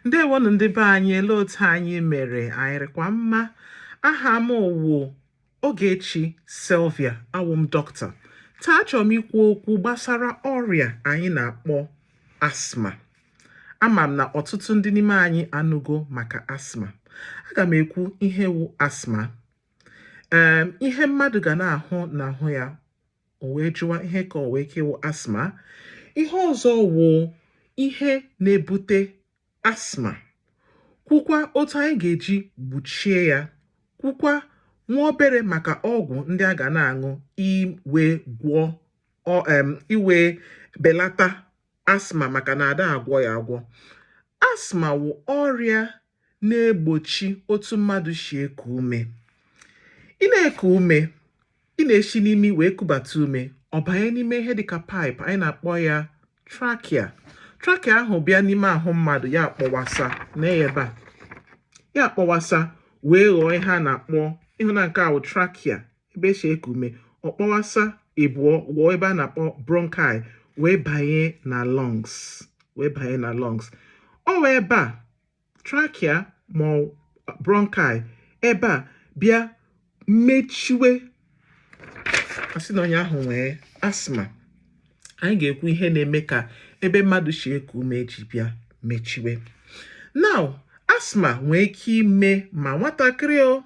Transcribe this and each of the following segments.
Ndewonụ ndị be anyị, ele otu anyị mere? Anyị rịkwa mma? Aha m wụ Ogechi Sylvia, awụ m dọkịta. Taa achọrọ m ikwu okwu gbasara ọrịa anyị na-akpọ asthma. Ama m na ọtụtụ ndị n'ime anyị anụgo maka asthma. Aga m ekwu ihe wụ asthma, ee, ihe mmadụ ga na-ahụ n'ahụ ya, o wee jụwa ihe ka o wee ike ịwụ asthma. Ihe ọzọ wụ ihe na-ebute asthma, kwukwa otu anyị ga-eji gbochie ya, kwukwa nwa obere maka ọgwụ ndị a ga na-aṅụ iwe gwọọ, iwe belata asthma, maka na ada agwọ ya agwọ. Asthma wụ ọrịa na-egbochi otu mmadụ si eku ume. Ị na-eku ume, ị na-esi n'imi wee kubata ume, ọ banye n'ime ihe dịka pipe anyị na-akpọ ya trachea. Trachea ahụ bịa n'ime ahụ mmadụ, ya akpọwasa na ebe a, ya akpọwasa wee ghọọ ihe a na-akpọ ịhụ na nke a wụ trachea, ebe esi eku ume. Ọ kpọwasa ịbụọ ghọọ ebe a na-akpọ bronchi, wee banye na lungs, wee banye na lungs. Ọ wee ebe a, trachea ma bronchi ebe a, bịa mechiwe, asị na onye ahụ nwee asthma. Anyị ga-ekwu ihe na-eme ka ebe mmadụ si eku ume ji bịa mechiwe. Now, asthma nwee ike ime ma nwatakịrị o,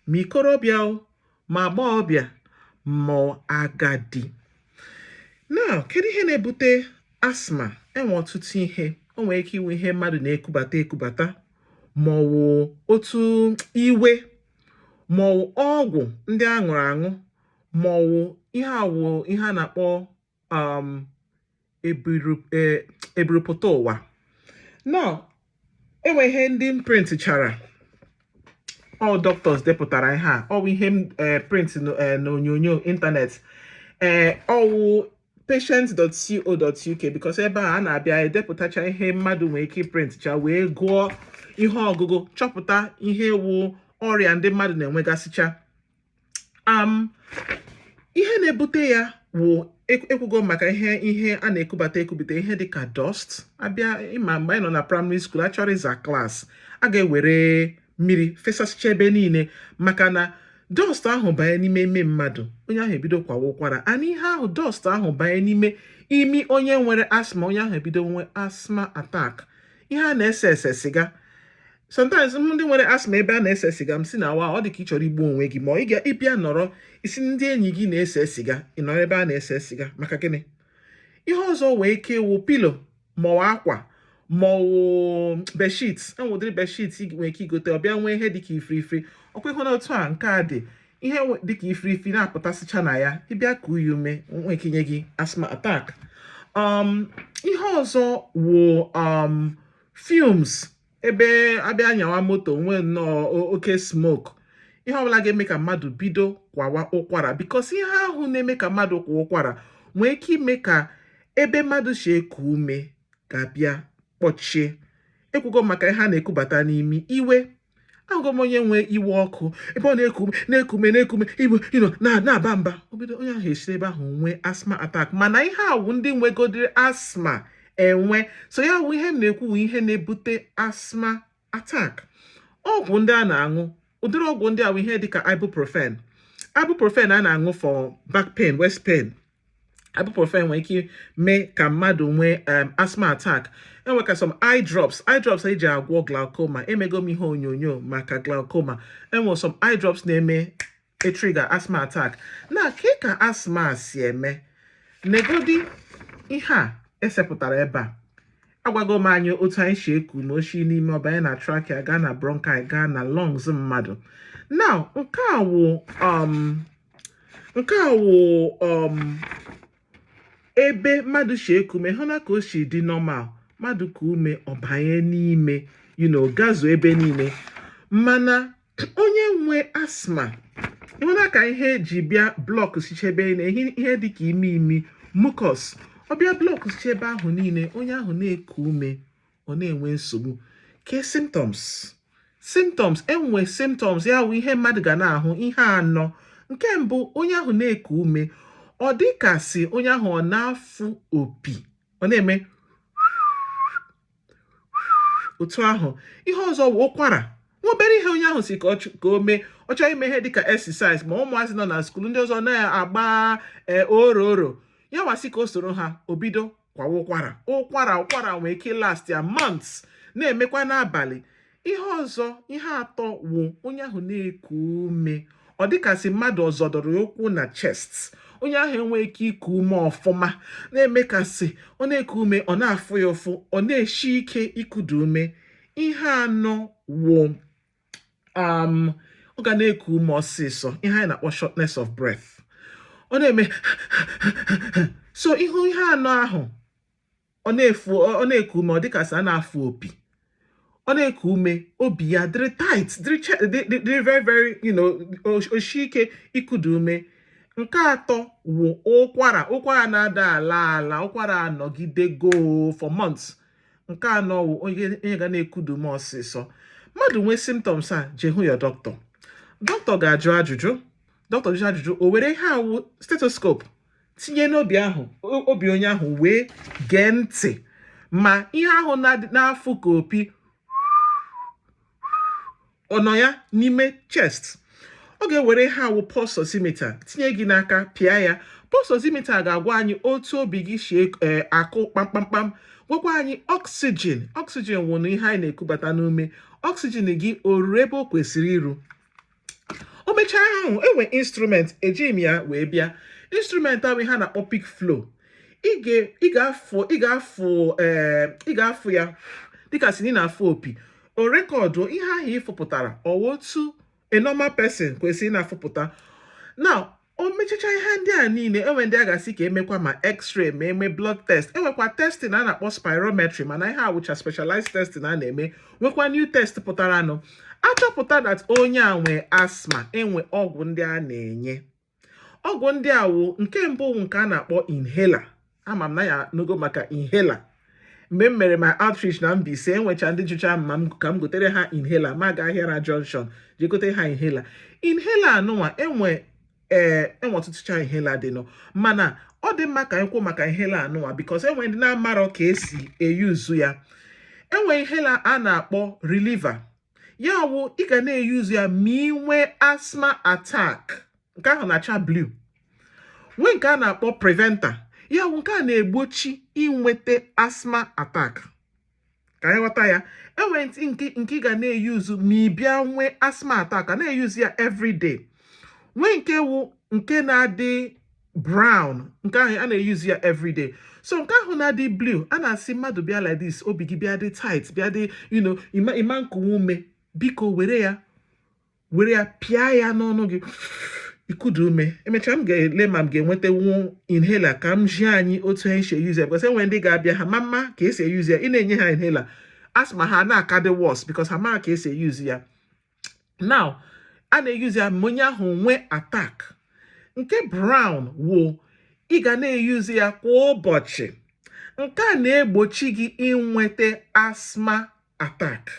ma ikorobịa o, ma agbọghọbịa, ma agadi. Now, kedu ihe na-ebute asthma? Enwe ọtụtụ ihe. O nwere ike iwu ihe mmadụ na-ekubata ekubata, ma ọ wụ otu iwe, ma ọ wụ ọgwụ ndị a ṅụrụ aṅụ, ma ọ wụ ihe awụ ihe a na-akpọ ebiripụta ụwa. Now, enwe ihe ndị m printchara, all doctors depụtara ihe a. Ọ bụ ihe m print n'onyonyo ịntanetị, ee, ọwụ patient.co.uk, because ebe a na-abịa edepụtacha ihe mmadụ nwere ike printcha wee gụọ ihe ọgụgụ, chọpụta ihe wụ ọrịa ndị mmadụ na-enwegasịcha. Ihe na-ebute ya wụ ekwugo maka ihe a na-ekubata ekubita, ihe dịka dust. Abịa ịma mgbe anyị nọ na primary school, achọrọ ịza class, a ga-ewere mmiri fesasịcha ebe niile, maka na dust ahụ banye n'ime ime mmadụ, onye ahụ ebido kwawa ụkwara. And ihe ahụ, dust ahụ banye n'ime imi onye nwere asthma, onye ahụ ebido nwee asthma attack. Ihe a na-ese ese siga, sometimes ndị nwere asthma, ebe a na-ese siga, m si na wa ọ dị ka ị chọrọ igbu onwe gị, ma ị ga-ịbịa nọrọ isi ndị enyi gị na-ese siga, ị nọrọ ebe a na-ese siga, maka gịnị? Ihe ọzọ wee ike wụ pillow, ma ọ akwa, ma ọ wụ bedsheet. Enwe ụdịrị bedsheet ị nwere ike igote, ọ bịa nwee ihe dịka ifirifiri. Ọkwa ịhụ na otu a nke a dị, ihe dịka ifirifiri na-apụtasịcha na ya, ịbịa ka uyi ume, nwee ike inye gị asthma attack. Ihe ọzọ wụ fumes, ebe abịa nyawa moto, nwee nnọọ oke smoke, ihe ọbụla ga-eme ka mmadụ bido kwawa ụkwara, because ihe ahụ na-eme ka mmadụ kwa ụkwara nwee ike ime ka ebe mmadụ si eku ume ga-abịa kpọchie. Ekwugo maka ihe a na-ekubata n'imi, iwe. Ahụgo m onye nwee iwe ọkụ, ebe ọ na-eku ume, na-eku ume, na-eku ume, iwe na-aba mba, obido onye ahụ esi ebe ahụ nwee asthma attack. Mana ihe awụ ndị nwegodiri asthma enwe. So ya wụ ihe m na-ekwu wụ ihe na-ebute asthma attack. Ọgwụ ndị a na-aṅụ, ụdịrị ọgwụ ndị a wụ ihe dịka ibuprofen. Ibuprofen a na-aṅụ for back pain, waist pain, ibuprofen nwere ike mee ka mmadụ nwee asthma attack. Enweka some eye drops, eye drops eji agwọ glaucoma. Emego m ihe onyonyo maka glaucoma. Enwe some eye drops na-eme e-trigger asthma attack. Na ke ka asthma si eme? Negodi ihe a esepụtara ebe a. Agwago m anyị otu anyị si eku ma oshi n'ime, ọ banye na trachea, gaa na bronchi, gaa na lungs mmadụ. Now, nke a wụ ebe mmadụ si eku ume. Hụ na ka o si dị normal, mmadụ ka ume ọ banye n'ime, gazuo ebe niile. Mana onye nwe asthma, ịhụna ka ihe ji bịa block sicha ebe niile, ihe dịka imi imi, mucus, ọ bịa block sicha ebe ahụ niile, onye ahụ na-eku ume, ọ na-enwe nsogbu. Ke symptoms? Symptoms, enwe symptoms, ya wụ ihe mmadụ ga na-ahụ, ihe anọ. Nke mbụ, onye ahụ na-eku ume, ọ dịkasị onye ahụ ọ na-afụ opi, ọ na-eme Otu ahụ, ihe ọzọ wụ ụkwara. Nwa obere ihe onye ahụ si ka o mee, ọ chọrọ ime ihe dịka exercise, ma ụmụazị nọ na school ndị ọzọ na-agba oro oro, ya wasị ka o soro ha, o bido kwawa ụkwara. Ụkwara nwere ike last ya months, na-emekwa n'abalị. Ihe ọzọ, ihe atọ wụ onye ahụ na-eku ume, ọ dịkasị mmadụ ọzọ dọrọ ya ụkwụ na chest. Onye ahụ enweghị ike iku ume ọfụma, na-emekasị ọ na-eku ume, ọ na-afụ ya ụfụ, ọ na-eshi ike ikudu ume. Ihe anọ wụ ọ ga na-eku ume ọsịsọ, ihe anyị na-akpọ shortness of breath. Ọ na-eme so ihu ihe anọ ahụ, ọ na-efu, ọ na-eku ume, ọ dịkasị a na-afụ opi. Ọ na-eku ume, obi ya dịrị tight, dịrị very very oshi ike ikudu ume. Nke atọ wụ ụkwara. Ụkwara na-ada ala ala, ụkwara anọgidego for months. Nke anọ wụ onye ga na-ekudu ume ọsịsọ. Mmadụ nwee symptoms a, jee hụ ya dọkịta. Dọkịta ga-ajụ ajụjụ. Dọkịta jụọ ajụjụ, o were ihe awụ stethoscope tinye n'obi ahụ, obi onye ahụ, wee gee ntị ma ihe ahụ na-afụ ka opi ọ nọ ya n'ime chest. Ọ ga-ewere ihe awụ pulse oximeter tinye gị n'aka, pịa ya. Pulse oximeter ga-agwa anyị otu obi gị si akụ kpamkpamkpam, gwakwa anyị oxygen. Oxygen wụ na ihe anyị na-ekubata n'ume. Oxygen gị o ruru ebe o kwesịrị iru? O mechaa ahụ, enwe instrument ejighị m ya wee bịa. Instrument ahụ, ihe a na-akpọ peak flow. Ị ga-afụ ya dịka si na ị na-afụ opi. O record ihe ahụ ị fụpụtara, ọwa otu a normal person kwesịrị ị na-afụpụta. Now, o mechacha ihe ndị a niile, enwe ndị a ga-asị ka emekwa ma x-ray, ma eme blood test. Enwekwa testing a na-akpọ spirometry, mana ihe awụcha specialized testing a na-eme. Nwekwa new test pụtaranụ. Achọpụta that onye a nwee asthma, enwe ọgwụ ndị a na-enye. Ọgwụ ndị a wụ, nke mbụ wụ nke a na-akpọ inhaler. Ama m na ya n'ogo maka inhaler. Mgbe m mere my outreach na Mbaise, enwecha ndị jụcha ma m ka m gotere ha inhaler. Ma ga ahịara junction jee gote ha inhaler. Inhaler anụnwa, enwe ọtụtụcha inhaler dịnụ, mana ọ dị mma ka anyị kwuo maka inhaler anụnwa because enwe ndị na-amarọ ka esi eyuzu ya. Enwe inhaler a na-akpọ reliever. Ya wụ ị ga na-eyuzu ya ma ị nwee asthma attack. Nke ahụ na-acha blue. Nwee nke a na-akpọ preventer. Ya wụ nke a na-egbochi inweta asthma attack. Ka anyị ghọta ya, enwere nke ị ga na-eyuzu ma ị bịa nwee asthma attack, a na-eyuzu ya everyday. Nwee nke wụ nke na-adị brown. Nke ahụ a na-eyuzu ya everyday. So nke ahụ na-adị blue, a na-asị mmadụ bịa like this, obi gị bịa dị tight, bịa dị ịma nkuwe ume, biko were ya, were ya pịa ya n'ọnụ gị, ikudu ume. Emechaa, m ga-ele ma m ga-enwetanwu inhaler ka m jie anyị otu anyị si eyuzu ya, because enwere ndị ga-abịa, ha ma mma ka esi eyuzu ya. Ị na-enye ha inhaler, asthma ha na-aka dị worse because ha mara ka esi eyuzu ya. Now, a na-eyuzu ya ma onye ahụ nwee attack. Nke brown wụ ị ga na-eyuzu ya kwa ụbọchị. Nke a na-egbochi gị inweta asthma attack.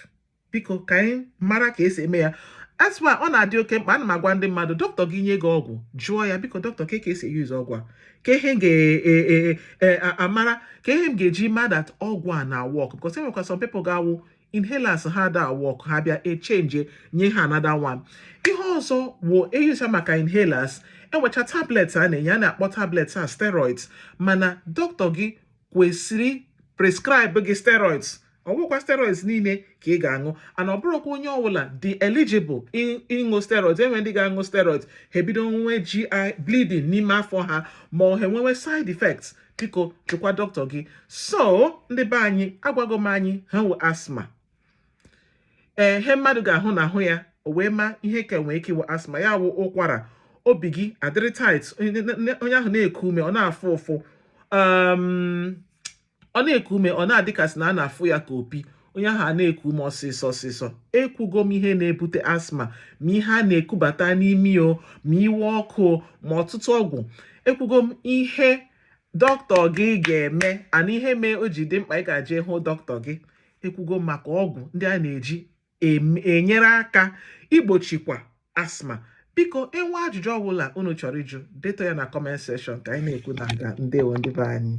Biko, ka anyị mara ka esi eme ya. Asthma, ọ na-adị oke mkpa. Ana m agwa ndị mmadụ, dọkịta gị nye gị ọgwụ, jụọ ya, "Biko dọkịta, ka esi eyuzu ọgwụ a? Ka ihe m ga-amara, ka ihe m ga-eji ma that ọgwụ a na work?" Because enwekwa some people ga-awụ inhalers ha da work, ha bịa echange, nye ha another one. Ihe ọzọ wụ eyuza maka inhalers, enwecha tablets a na-enye, a na-akpọ tablets a steroids, mana dọkịta gị kwesịrị prescribe gị steroids. Ọ bụkwa steroids niile ka ị ga-aṅụ, ana ọ bụrụkwa onye ọbụla dị eligible ịṅụ steroids. Enwe ndị ga-aṅụ steroids, ha ebido nwe GI bleeding n'ime afọ ha, ma ọ ha enwewe side effects. Biko jụkwa dọkịta gị. So ndị be anyị, agwago m anyị ha nwe asthma. Ee, ihe mmadụ ga-ahụ n'ahụ ya o wee ma ihe ka nwee ike iwe asthma ya wụ ụkwara, obi gị adịrị tight, onye ahụ na-eku ume, ọ na-afụ ụfụ, ọ na-eku ume, ọ na-adịkasị na a na-afụ ya ka opi, onye ahụ a na-eku ume ọsịsọ ọsịsọ. Ekwugo m ihe na-ebute asthma, ma ihe a na-ekubata n'imi o, ma iwe ọkụ o, ma ọtụtụ ọgwụ. Ekwugo m ihe dọkịta gị ga-eme ana ihe mee o ji dị mkpa ị ga-eje hụ dọkịta gị. Ekwugo m maka ọgwụ ndị a na-eji enyere aka igbochikwa asthma. Biko, enwe ajụjụ ọbụla unu chọrọ ịjụ, detọ ya na comment section ka anyị na-ekwu na-aga. Ndewo, ndị be anyị.